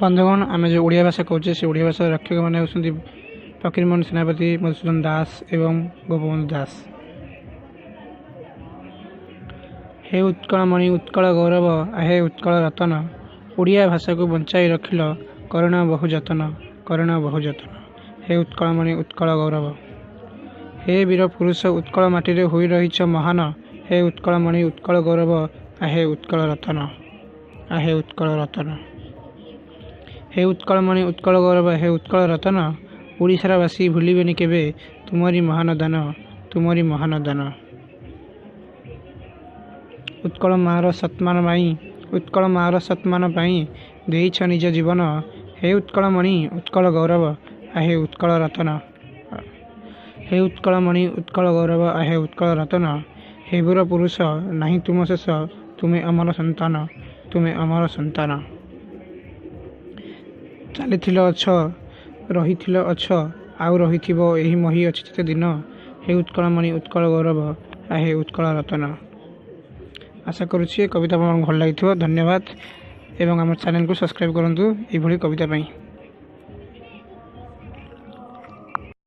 ବନ୍ଧୁଗଣ, ଆମେ ଯେଉଁ ଓଡ଼ିଆ ଭାଷା କହୁଛେ, ସେ ଓଡ଼ିଆ ଭାଷାର ରକ୍ଷକମାନେ ହେଉଛନ୍ତି ଫକୀରମୋହନ ସେନାପତି, ମଧୁସୂଦନ ଦାସ ଏବଂ ଗୋପବନ୍ଧୁ ଦାସ। ହେ ଉତ୍କଳମଣି ଉତ୍କଳ ଗୌରବ, ଆହେ ଉତ୍କଳ ରତନ, ଓଡ଼ିଆ ଭାଷାକୁ ବଞ୍ଚାଇ ରଖିଲ କରୁଣ ବହୁ ଯତନ, କରୁଣ ବହୁ ଯତନ। ହେ ଉତ୍କଳମଣି ଉତ୍କଳ ଗୌରବ। ହେ ବୀର ପୁରୁଷ, ଉତ୍କଳ ମାଟିରେ ହୋଇ ରହିଛ ମହାନ। ହେ ଉତ୍କଳମଣି ଉତ୍କଳ ଗୌରବ, ଆହେ ଉତ୍କଳ ରତନ, ଆହେ ଉତ୍କଳ ରତନ। ହେ ଉତ୍କଳମଣି ଉତ୍କଳ ଗୌରବ, ହେ ଉତ୍କଳ ରତନ, ଓଡ଼ିଶାର ବାସୀ ଭୁଲିବେନି କେବେ ତୁମରି ମହାନ ଦାନ, ତୁମରି ମହାନ ଦାନ। ଉତ୍କଳ ମାଆର ସତ୍ମାନ ପାଇଁ, ଉତ୍କଳ ମାଆର ସତ୍ମାନ ପାଇଁ ଦେଇଛ ନିଜ ଜୀବନ। ହେ ଉତ୍କଳମଣି ଉତ୍କଳ ଗୌରବ, ଆହେ ଉତ୍କଳ ରତନ। ହେ ଉତ୍କଳମଣି ଉତ୍କଳ ଗୌରବ, ଆହେ ଉତ୍କଳ ରତନ। ହେ ବୀର ପୁରୁଷ, ନାହିଁ ତୁମ ଶେଷ, ତୁମେ ଅମର ସନ୍ତାନ, ତୁମେ ଅମର ସନ୍ତାନ। ଚାଲିଥିଲ ଅଛ, ରହିଥିଲ ଅଛ, ଆଉ ରହିଥିବ, ଏହି ମହି ଅଛି ଯେତେ ଦିନ। ହେ ଉତ୍କଳମଣି ଉତ୍କଳ ଗୌରବ, ଆହେ ଉତ୍କଳ ରତନ। ଆଶା କରୁଛି ଏ କବିତା ଆପଣଙ୍କୁ ଭଲ ଲାଗିଥିବ। ଧନ୍ୟବାଦ ଏବଂ ଆମ ଚ୍ୟାନେଲକୁ ସବସ୍କ୍ରାଇବ୍ କରନ୍ତୁ ଏଇଭଳି କବିତା ପାଇଁ।